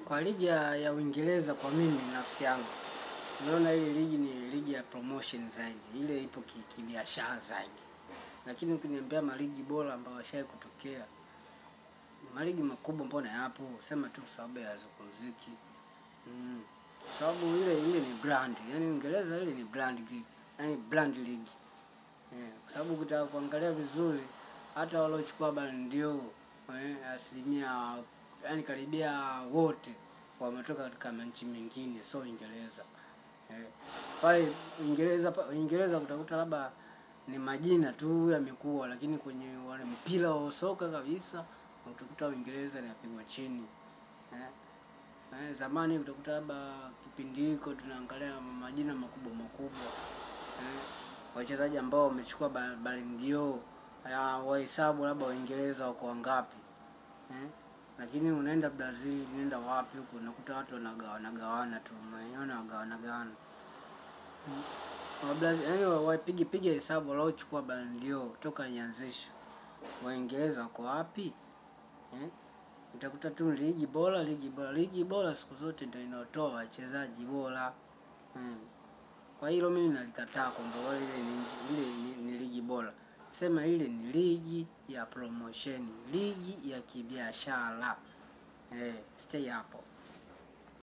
Kwa ligi ya Uingereza, kwa mimi nafsi yangu naona ile ligi ni ligi ya promotion zaidi, ile ipo kibiashara zaidi. Lakini ukiniambia maligi bora ambayo yashawahi kutokea, maligi makubwa mbona yapo, sema tu sababu ya muziki. Sababu ile ni brand, yani Uingereza ile ni brand league, yani brand league. Kwa sababu ukitaka kuangalia vizuri hata waliochukua Ballon d'Or, asilimia yani karibia wote wametoka katika nchi mengine, sio Uingereza. Pale Uingereza utakuta labda ni majina tu yamekuwa, lakini kwenye wale mpira wa soka kabisa utakuta Uingereza inapigwa chini. Zamani utakuta labda kipindi hiko tunaangalia majina makubwa makubwa, wachezaji ambao wamechukua Ballon d'Or, wahesabu labda Waingereza wako wangapi. Lakini unaenda Brazil, unaenda wapi huko, unakuta watu wanagawana tu, unaona wanagawana. Wa Brazil, yani wapige piga hesabu waliochukua Ballon d'Or toka ianzishwe, Waingereza wako wapi? Utakuta tu ligi bora, ligi bora, ligi bora siku zote ndio inaotoa wachezaji bora. Kwa hilo mimi nalikataa kwamba ile ni ligi bora. Sema ile ni ligi ya promotion, ligi ya kibiashara. Stay hapo.